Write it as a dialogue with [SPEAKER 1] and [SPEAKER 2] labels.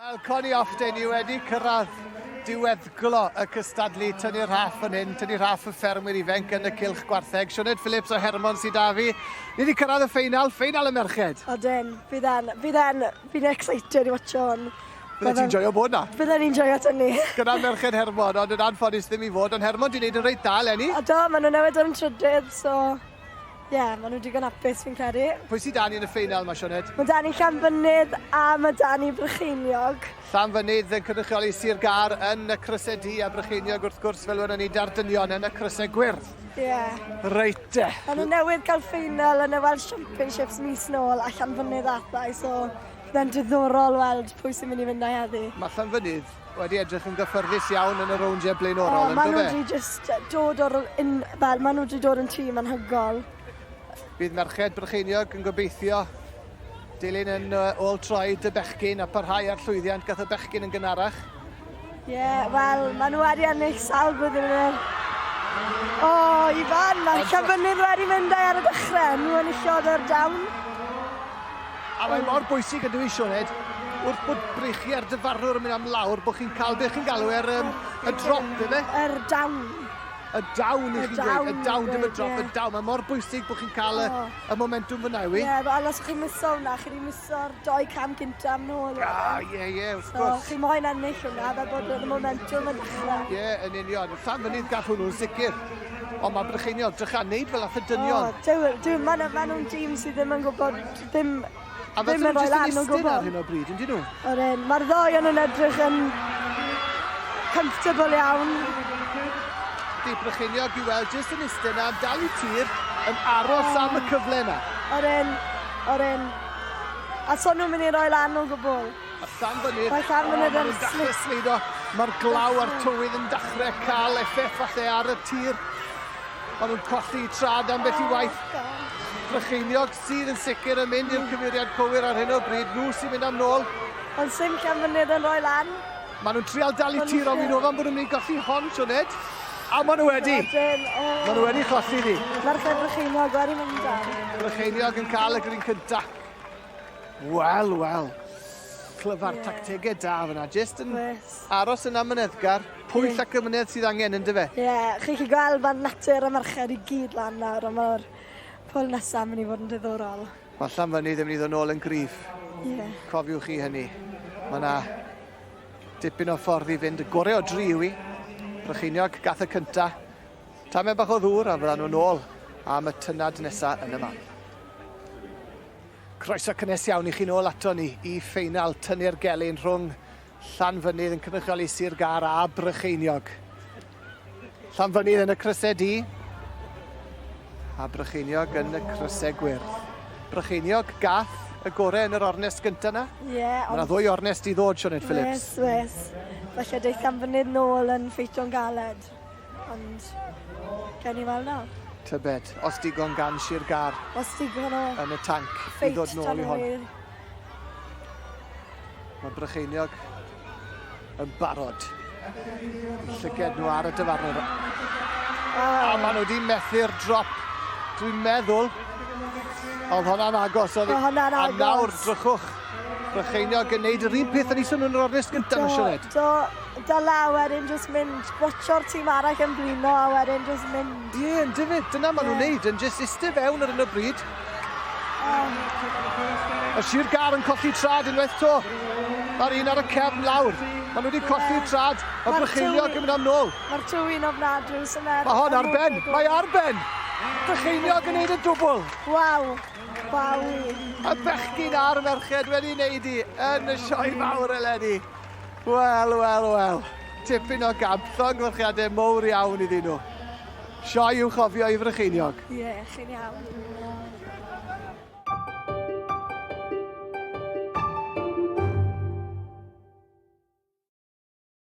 [SPEAKER 1] Wel, Connie Often, ni wedi cyrraedd diweddglo y cystadlu tynnu rhaff fan hyn, tynnu rhaff y ffermwyr ifanc yn y cylch gwartheg. Sioned Phillips o Hermon sydd da fi. Ni wedi cyrraedd y ffeinal, ffeinal y merched.
[SPEAKER 2] Odyn, bydd e'n, bydd e'n, fi'n excited i watcho hwn.
[SPEAKER 1] Bydde ti'n joio bod na?
[SPEAKER 2] Bydden ni'n joio tynnu.
[SPEAKER 1] Gyda merched Hermon, ond yn anffodus ddim i fod, ond Hermon di wneud yn reit dda eleni.
[SPEAKER 2] Odo, maen nhw newydd dod yn trydydd, so Ie, yeah, maen nhw'n digon hapus fi'n credu.
[SPEAKER 1] Pwy sydd 'da ni yn y ffeinal 'ma, Sioned?
[SPEAKER 2] Mae 'da ni Llanfynydd a mae 'da ni Brycheiniog.
[SPEAKER 1] Llanfynydd yn cynrychioli Sir Gâr yn y crysau du a Brycheiniog wrth gwrs fel welwn ni 'da'r dynion yn y crysau gwyrdd.
[SPEAKER 2] Ie. Yeah.
[SPEAKER 1] Reit de.
[SPEAKER 2] Maen nhw newydd gael ffeinal yn y Welsh Championships mis nôl a Llanfynydd athau, so bydd e'n diddorol weld pwy sy'n mynd i fynd â heddi.
[SPEAKER 1] Mae Llanfynydd wedi edrych yn gyffyrddus iawn yn y rowndiau blaenorol, yn do fe?
[SPEAKER 2] Maen nhw wedi just dod o'r... In, fel, maen nhw wedi dod yn tîm anhygol.
[SPEAKER 1] Bydd Merched Brycheiniog yn gobeithio dilyn yn ôl troed y bechgyn a parhau ar llwyddiant gath y bechgyn yn gynharach.
[SPEAKER 2] Ie, yeah, wel, maen nhw wedi ennill sawl blwyddyn yn yr... O, oh, Ifan, mae'r Llanfynydd wedi mynd ar y dechrau. Nhw enillodd yr dawn.
[SPEAKER 1] A mae mor bwysig ydw i, Sioned, wrth bod breichiau'r dyfarnwr yn mynd am lawr, bod chi'n cael beth chi'n galw yr, um, y drop, efe?
[SPEAKER 2] Yr down.
[SPEAKER 1] Y down, i chi'n dweud. Y down, dim y drop, y down. Mae mor bwysig bod chi'n cael y, oh. y momentum fyna, yw i?
[SPEAKER 2] Ie, yeah, ond os chi'n miso hwnna, chi wedi miso'r doi cam cynta am nôl.
[SPEAKER 1] Ah, ie, ie, wrth gwrs.
[SPEAKER 2] So, chi moyn ennill hwnna, fel bod y momentum yn dechrau.
[SPEAKER 1] Ie, yeah, yn union. Llanfynydd gall hwnnw'n sicr. Ond mae Brycheiniog, drycha, neud fel ath y dynion.
[SPEAKER 2] O, dwi, dwi, maen ma nhw'n dîm sydd ddim yn gwybod, ddim,
[SPEAKER 1] A
[SPEAKER 2] ddim yn rhoi lan o gwbl.
[SPEAKER 1] ar hyn o bryd, yndyn nhw?
[SPEAKER 2] Yr un. Mae'r ddoi yn nhw'n edrych yn comfortable iawn.
[SPEAKER 1] Di Brycheiniog i weld jyst yn iste na, dal i tir, yn aros oh. am y cyfle yna.
[SPEAKER 2] Yr un, yr un. A so nhw'n mynd i roi lan o gwbl.
[SPEAKER 1] A Llanfynydd,
[SPEAKER 2] Mae Llanfynydd
[SPEAKER 1] yn dechrau sleido. Mae'r glaw a'r tywydd yn dechrau cael effaith falle ar y tir. Maen nhw'n colli trad ambell i waith. Brycheiniog sydd yn sicr yn mynd i'r cyfeiriad cywir ar hyn o bryd. Nhw sy'n mynd am nôl.
[SPEAKER 2] Ond sim Llanfynydd yn rhoi lan.
[SPEAKER 1] Maen nhw'n trial dal i tir ond fi'n ofan bod nhw'n mynd i golli hon, Sioned. A maen nhw wedi.
[SPEAKER 2] Oh.
[SPEAKER 1] Maen nhw wedi cholli di.
[SPEAKER 2] Merched Brycheiniog wedi mynd am.
[SPEAKER 1] Brycheiniog yn cael y grin cyntaf. Wel, wel. Clyfar, yeah. tactegau da fyna. Jyst yn yes. aros yn amyneddgar. Pwyll yeah. ac ymynedd sydd angen, ynddo fe?
[SPEAKER 2] Ie, yeah, chi'n gallu gweld mae'r natur y merched i gyd lan nawr, a mae'r pwyll nesaf mynd i fod yn diddorol.
[SPEAKER 1] Mae Llanfynydd yn mynd i ddod nôl yn gryf.
[SPEAKER 2] Ie. Yeah.
[SPEAKER 1] Cofiwch chi hynny. Mae yna dipyn o ffordd i fynd. Y gorau o dri yw i. Brycheiniog gath y cynta. Tamed bach o ddŵr a fyddan nhw'n ôl am y tynad nesa yn y man. Croeso cynnes iawn i chi nôl ato ni i ffeinal tynnu'r gelyn rhwng Llanfynydd yn cynrychioli Sir Gâr a Brycheiniog. Llanfynydd yn y crysau du a Brycheiniog yn y crysau gwyrdd. Brycheiniog gath y gorau yn yr ornest gyntaf na.
[SPEAKER 2] Ie. Yeah,
[SPEAKER 1] Mae yna ddwy ornest i ddod, Sioned Phillips.
[SPEAKER 2] Wes, wes. Falle deith Llanfynydd nôl yn ffeitio'n galed. Ond gewn ni weld nawr.
[SPEAKER 1] Tybed, os digon gan Sir Gâr.
[SPEAKER 2] Os digon o...
[SPEAKER 1] Yn y tanc i ddod nôl i hon. Mae Brycheiniog yn barod. Llyged nhw ar y dyfarnwr. Oh. A maen nhw wedi methu'r drop. Dwi'n meddwl, oedd hwnna'n agos.
[SPEAKER 2] Oedd hwnna'n agos.
[SPEAKER 1] A nawr, drychwch, Brycheiniog yn neud yr un peth yn eisiau nhw'n yr ornest gyntaf,
[SPEAKER 2] Do,
[SPEAKER 1] Sioned.
[SPEAKER 2] do, dyla a wedyn jyst mynd, watcho'r tîm arall yn blino a wedyn jyst mynd.
[SPEAKER 1] Ie, yeah, yn dyfyd, dyna maen nhw'n yeah. neud, yn jyst iste fewn ar hyn o bryd.
[SPEAKER 2] Oh.
[SPEAKER 1] Y Sir Gar yn colli trad unwaith to. Mae'r un ar y cefn lawr. Maen nhw wedi colli trad. Mae Brycheiniog yn mynd am nôl.
[SPEAKER 2] Mae'r twy'n ofnadwy. So
[SPEAKER 1] Mae hon ar ben. Mae ar ben. Brycheiniog yn neud y dwbl.
[SPEAKER 2] Waw. Waw.
[SPEAKER 1] Y bechgyn a'r merched wedi wneud i yn y sioe fawr eleni. Wel, wel, wel. Tipyn o gamp. Llongyfarchiadau mowr iawn iddyn nhw. Sioe i'w chofio i Frycheiniog.
[SPEAKER 2] Ie, yeah, chi'n iawn.